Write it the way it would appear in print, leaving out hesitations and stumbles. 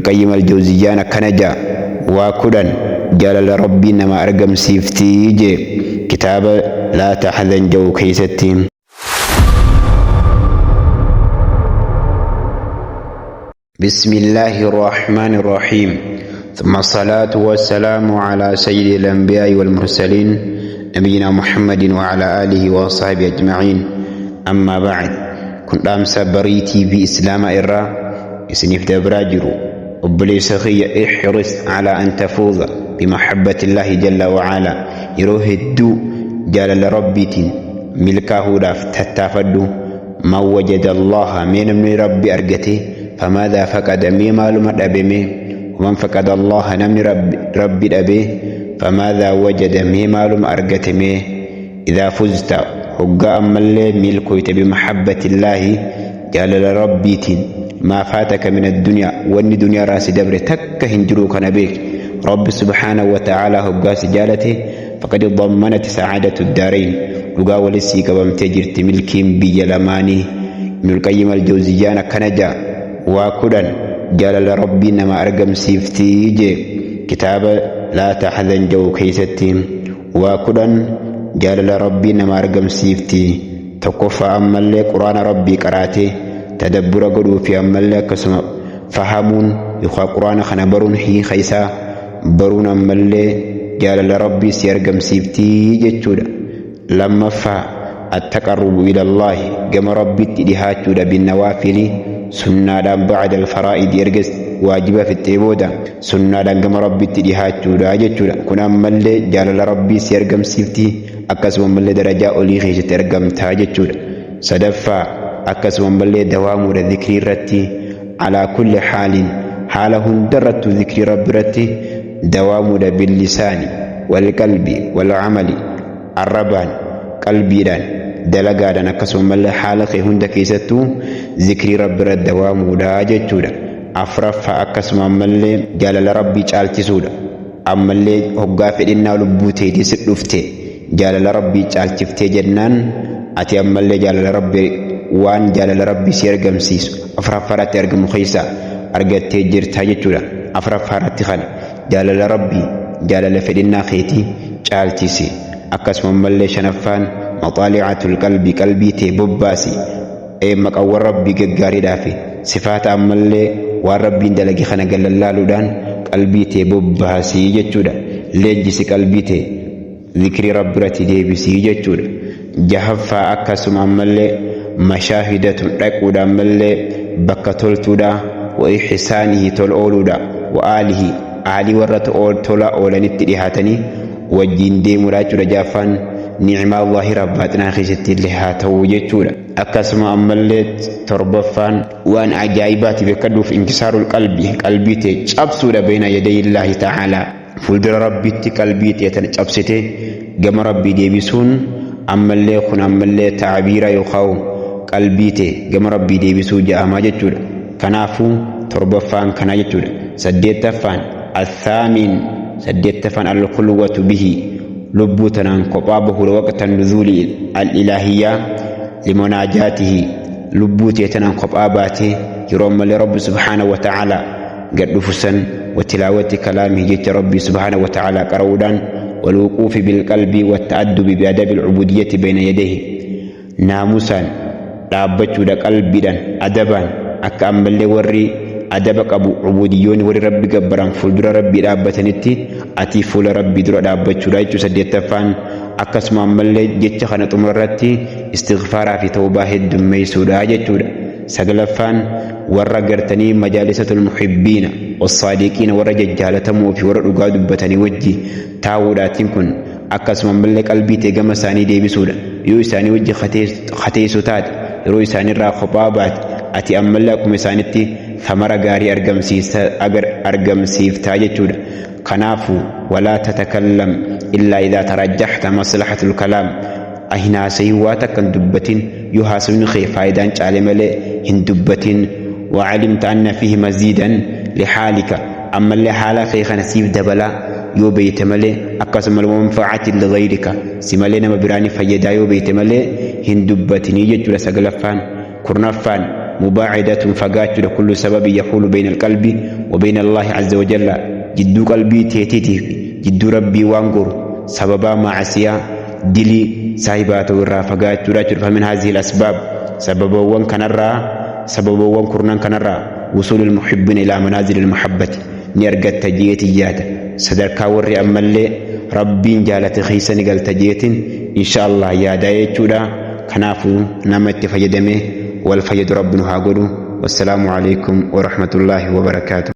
Ibnul Qayyim Al-Jawziyyaan akkana ja'a, Waa 10 jaalala Rabbii nama argamsiifti jee kitaaba Laa Tahzan ja'u keeysatti. بسم الله الرحمن الرحيم ثم الصلاة والسلام على سيد الأنبياء والمرسلين نبينا محمد وعلى آله وصحبه أجمعين أما بعد كن dhaamsa barii TV Islaama irraa isiniif dabraa jiru obboleessa kiyya ihris ala an tafuuza bimahabbatillaahi jalla wa'ala yeroo hedduu jaalala rabbiitiin milkaahuudhaaf tattaafadhu Man wajada Allaha mee namni Rabbi argate famaadhaa faqada mee maaluma dhabe mee waman faqada Allaha namni Rabbi dhabe famaadhaa wajada mee maaluma argate mee idhaa fuzta hoggaa ammallee milkoyte bimahabbatillaahi jaalala Rabbiitiin maa faataka min addunyaa wanni duniyaarraa si dabre takka hin jiruu kana beeki Rabbi subhaanahu wa ta'aalaa hoggaa si jaalate Faqad dammanati sa'aadatu daarayn dhugaa wali sii qabamtee jirti milkiin biyya lamaanii. Ibnul Qayyim Al-Jawziyyaan akkana ja'a waa 10 jaalala Rabbii nama argamsiifti jee kitaaba Laa Tahzan ja'u keeysatti waa 10 jaalala Rabbii nama argamsiifti tokkoffaa ammallee Qur'aana Rabbii qaraatee tadabbura godhuu fi ammallee akkasuma fahamuun yookaan Qur'aana kana baruun hiika isaa baruun ammallee jaalala Rabbii si argamsiifti jechuudha. Lammaffaa, Attaqarrubu ilallaahi, gama Rabbiitti dhihaachuudha binnawaafili, sunnaadhaan ba'da alfaraa'idi erga waajiba fixxee booda sunnaadhaan gama Rabbiitti dhihaachuudha jechuudha. Kun ammallee jaalala Rabbii si argamsiifti akkasuma ammallee darajaa olii keessatti argamta jechuudha. Sadaffaa, akkasuma ammallee dawaamuudha zikrii irratti Alaa kulli haalin haala hundarrattuu zikrii Rabbirratti dawaamuudha billisaani walqalbi wal'amali arrabaan, qalbiidhaan, dalagaadhaan akkasumallee haala kee hunda keessattuu zikrii Rabbirratti dawaamuudha jechuudha. Afraffaa akkasuma ammallee jaalala Rabbii caalchisuudha. Ammallee hoggaa fedhinnaa lubbuu teetii si dhufte jaalala Rabbii caalchiftee jennaan ati ammallee jaalala Rabbii waan jaalala Rabbii si argamsiisu afraffaa irratti argamu keessaa argattee jirta jechuudha. Afraffaa irratti kana jaalala Rabbii jaalala fedhinnaa keetii caalchisi. Akkasuma ammallee shanaffaan maxaali'atul qalbii qalbii tee bobbaasi. Maqawwan Rabbii gaggaariidhaa fi sifaata ammallee waan Rabbiin dalage kana gallallaaluudhaan qalbii tee bobbaasi jechuudha. Leenjisi qalbii tee. Zikrii Rabbirati deebisii jechuudha. Jahaffaa akkasuma ammallee mashaahidatun dhaquudha ammallee bakka toltuudha wa ihsaanihi tol ooluudha wa aalihi aalii warra tola oolanitti dhihaatanii wajjiin deemuudha jechuudha jahaffaan ni'maa zaahira baaxinaa keessatti illee haa ta'uu jechuudha. Akkasuma ammallee torbaffaan waan ajaa'ibaati beekadhuuf inkisaarul qalbii qalbii tee cabsuudha bayna yadayillaahi ta'aalaa. Fuuldura Rabbiitti qalbii tee tana cabsitee gama Rabbii deebisuun ammallee kun ammallee ta'abiira yookaan qalbii tee gama Rabbii deebisuu ja'amaa jechuudha. Kanaafuu torbaffaan kana jechuudha. Saddeettaffaan athaamiin saddeettaffaan al-khulwatu bihi lubbuu tanaan kophaa bahuudha waqtan nuzuuli al-ilaahiyyaa limunaajaatihi lubbuu tee tanaan kophaa baatee yeroo ammallee Rabbi subhaanahu wa ta'aalaa gad dhufu san wa tilaawati kalaamihi jecha Rabbii subhaanahu wa ta'aalaa qara'uudhaan walwuquufi bilqalbii watta'addubi bi'adabil ubuudiyyati bayna yadayhi naamusaan dhaabbachuudha qalbiidhaan adabaan akka ammallee warri adaba qabu ubuudiyyoonni warri Rabbi gabbaran fuuldura Rabbii dhaabbatanitti atii fuula Rabbii dura dhaabbachuudha jechuu saddeettaffaan akkasuma ammallee jecha kana xumura irratti istighfaaraa fi tawbaa heddummeessuudha jechuudha. Saglaffaan, warra gartanii majaalisatul muhibbiina wassaadiqiina warra jajjaalatamoo fi warra dhugaa dubbatanii wajji taa'uudhaatiin kun akkasuma ammallee qalbii tee gama isaanii deebisuudha. Yoo isaanii wajji ka teessu taate yeroo isaanirraa kophaa baate ati ammallee akkuma isaanitti thamara gaarii argamsiiftaa jechuudha. Kanaafu walaa tatakallam illaa idhaa tarajjahta maslahatul kalaam hin haasayin waa takka hin dubbatin yoo haasawni kee faayidaan caale malee hin dubbatin wa calimta anna fiihi maziidan lihaalika ammallee haala kee kana siif dabalaa yoo beeyte malee akkasuma manfa'atin ligayrika si malee nama biraa ni fayyadaa yoo beeyte malee hin dubbatinii jechuudha saglaffaan kurnaffaan Mubaacidatun fagaachuudha kullu sababi yahuulu bayna alqalbi wa bayna Allaahi azza wa jalla jidduu qalbii teetiitiif jidduu Rabbii waan goru sababaa ma'asiyaa dilii saahibaa ta'u irraa fagaachuudha jechuudha. Famin haazihil asbaab sababawwan kanarraa sababawwan kurnan kanarraa wusuulul muhibbiina ilaa manaazilil mahabbati ni argatta jeetin yaada. Sadarkaa warri ammallee Rabbiin jaalate keessa ni galta jeetin insha Allah yaadaa jechuudha. Kanaafuu nama itti fayyadamee wal fayyadu Rabbi nu haa godhu. Wassalaamu alaikum warahmatullaahi wabarakaatuh.